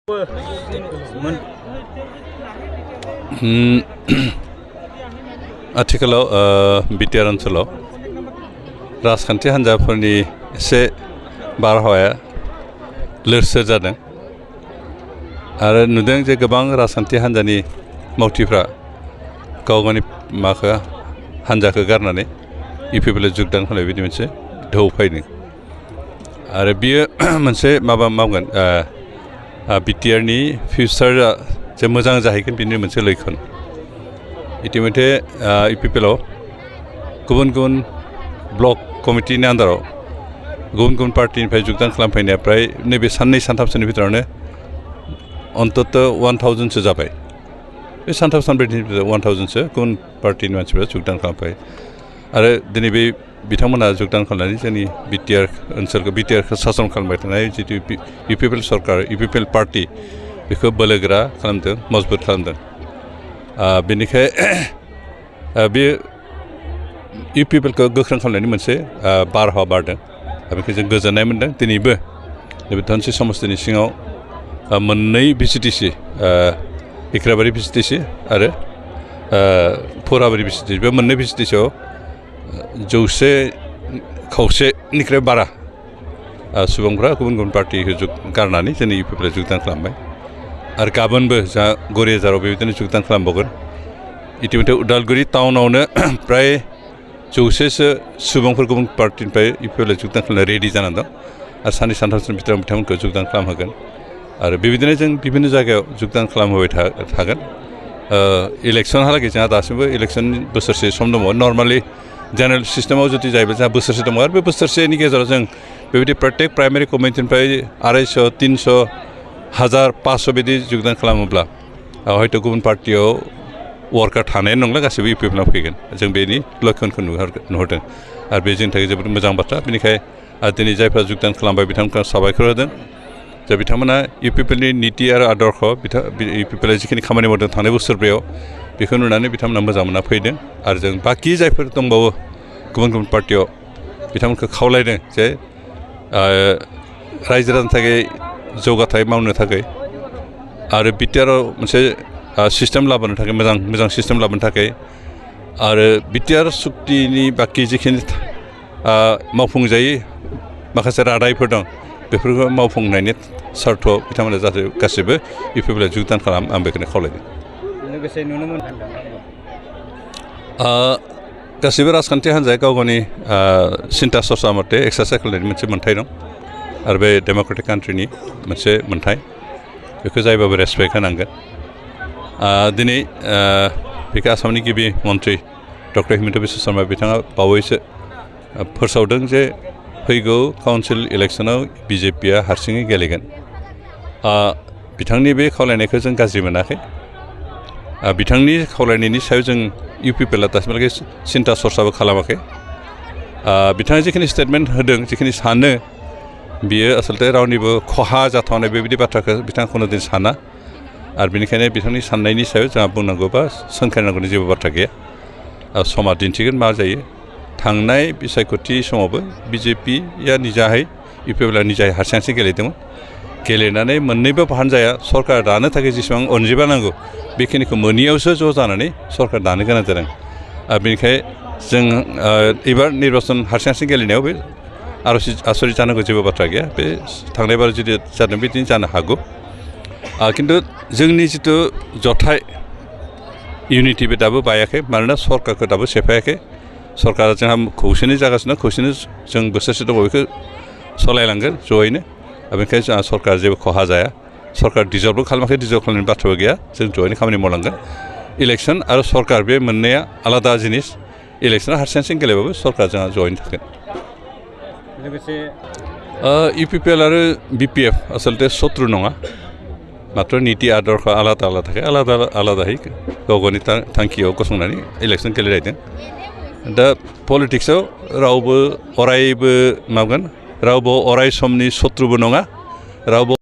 आथिखालाव बिटिआर ओनसोलाव राजखान्थि हान्जाफोरनि एसे बारहावाया लोरसोर जादों आरो नुदों जे गोबां राजखान्थि हान्जानि मावथिफ्रा गाव गावनि हान्जाखौ गारनानै इउपिपिएलआव जुगदान खालामनाय बायदि मोनसे ढौ फैदों आरो बियो मोनसे मावगोन बिटिआरनि फिउचारा जे मोजां जाहैगोन बेनि मोनसे लैखोन इतिमध्य इउपिपिएलआव गुबुन गुबुन ब्लक कमिटिनि आन्दाराव गुबुन गुबुन पार्टिनिफ्राय जुगदान खालामफैनाया प्राय नैबे साननै सानथामसोनि बिथोरावनो अन्तत 1000सो जाबाय बे सानथाम सानब्रैनि 1000सो गुबुन पार्टिनि मानसिफ्रा जुगदान खालामफैबाय आरो दिनै बे बिथांमोना जुगदान खालामनानै जोंनि बिटिआर ओनसोलखौ बिटिआरखौ सासन खालामबाय थानाय जितु इउपिपिएल सरकार इउपिपिएल पार्टि बेखौ बोलोगोरा खालामदों मजबुत खालामदों बेनिखाय बे इउपिपिएलखौ गोख्रों खालामनायनि मोनसे बारहावा बारदों बेखौ जों गोजोननाय मोनदों दिनैबो नैबे धनसिरि समस्तिनि सिङाव मोननै भिसिडिसि इक्राबारि भिसिडिसि आरो फराबारि भिसिडिसि बे मोननै भिसिडिसिआव 100% बारा सुबुंफ्रा गुबुन गुबुन पार्टिखौ गारनानै जोंनि इउपिपिएलआव जुगदान खालामबाय आरो गाबोनबो जा गरियाजाराव बेबायदिनो जुगदान खालामबावगोन इतिमध्य उदालगुरि टाउनावनो प्राय 100सो सुबुंफोर गुबुन पार्टिनिफ्राय इउपिपिएलआव जुगदान खालामनो रेडि जानानै दं आरो साननै सानथामसोनि बिथोराव बिथांमोनखौ जुगदान खालामहोगोन आरो बेबायदिनो जों बिभिन्न जायगायाव जुगदान खालामहोबाय थागोन इलेक्सनहालागै जोंहा दासिमबो इलेक्सननि बोसोरसे सम दङ नर्मालि जेनेरेल सिस्टेमाव जुदि जायोब्ला जोंहा बोसोरसे दङ आरो बे बोसोरसेनि गेजेराव जों बेबायदि प्रत्येक प्राइमारि कमिटिनिफ्राय 250 300 1000 500 बिदि जुगदान खालामोब्ला हयथ' गुबुन पार्टियाव वार्कार थानाय नंला गासैबो इउपिपिएलआव फैगोन जों बेनि लक्षणखौ नुहुरदों आरो बे जोंनि थाखाय जोबोद मोजां बाथ्रा बेनिखायनो दिनै जायफ्रा जुगदान खालामबाय बिथांमोनखौ साबायखर होदों जे बिथांमोना इउपिपिएलनि नीति आरो आदर्श इउपिपिएलआ जिखिनि खामानि मावदों थांनाय बोसोरब्रैयाव बेखौ नुनानै बिथांमोना मोजां मोनना फैदों आरो जों बाखि जायफोर दंबावो गुबुन गुबुन पार्टियाव बिथांमोनखौ खावलायदों जे रायजो राजानि थाखाय जौगाथाय मावनो थाखाय आरो बिटिआरआव मोनसे सिस्टेम लाबोनो थाखाय मोजां सिस्टेम लाबोनो थाखाय आरो बिटिआर सुक्तिनि बाखि जिखिनि मावफुंजायै माखासे रादायफोर दं बेफोरखौ मावफुंनायनि सार्थआव बिथांमोना जाहाथे गासैबो इउपिपिएलआव जुगदान खालाम आं बेखौनो खावलायदों लोगोसे नुनो मोनो गासैबो राजखान्थि हान्जाया गाव गावनि सिन्था सरसा मथे एक्सारसाइज खालामनायनि मोनसे मोन्थाय दं आरो बे डेम'क्रेटिक कान्ट्रिनि मोनसे मोन्थाय बेखौ जायबाबो रेसपेक्ट होनांगोन दिनै बेखौ आसामनि गिबि मन्त्रि डक्टर हिमन्त बिश्व शर्मा बिथाङा बावैसो फोसावदों जे फैगौ काउन्सिल इलेक्सनाव बिजेपिआ हारसिङै गेलेगोन बिथांनि बे खावलायनायखौ जों गाज्रि मोनाखै बिथांनि खावलायनायनि सायाव जों इउपिपिएलआ दासिमहालागै सिन्था सरसाबो खालामाखै बिथाङा जिखिनि स्टेटमेन्ट होदों जिखिनि सानो बियो आसलते रावनिबो खहा जाथावनाय बेबायदि बाथ्राखौ बिथाङा कोनोदिन साना आरो बेनिखायनो बिथांनि साननायनि सायाव जोंहा बुंनांगौ बा सोंखारिनांगौनि जेबो बाथ्रा गैया समा दिन्थिगोन मा जायो थांनाय बिसायख'थि समावबो बिजेपिया निजाहै इउपिपिएलआ निजाहै हारसिं गेलेदोंमोन गेलेनानै मोननैबो हान्जाया सरकार दानो थाखाय जेसेबां अनजिमा नांगौ बेखिनिखौ मोनियावसो ज' जानानै सरकार दानो गोनां जादों आरो बेनिखायनो जों एबार निर्बाचन हारसिं गेलेनायाव बे आसरित जानांगौ जेबो बाथ्रा गैया बे थांनाय बार जुदि जादों बिदिनो जानो हागौ खिन्थु जोंनि जिथु जथाय इउनिटि बे दाबो बायाखै मानोना सरकारखौ दाबो सेफायाखै सरकारा जोंहा खौसेनि जागासिनो खौसेनि जों बोसोरसे दङ बेखौ सालायलांगोन जयैनो बेनिखायनो जोंहा सरकार जेबो खहा जाया सरकार डिजल्भबो खालामाखै डिजल्भ खालामनायनि बाथ्राबो गैया जों जयैनो खामानि मावलांगोन इलेक्सन आरो सरकार बे मोननैया आलादा जिनिस इलेक्सना हारसिं गेलेबाबो सरकार जोंहा जयैनो थागोन लोगोसे इउपिपिएल आरो बिपिएफ आसलते शत्रु नङा मात्र नीति आदर्श आलादायै गाव गावनि थांखियाव गसंनानै इलेक्सन गेलेलायदों दा पलिटिक्सआव रावबो अरायबो मावगोन रावबो अराय समनि शत्रुबो नङा रावबो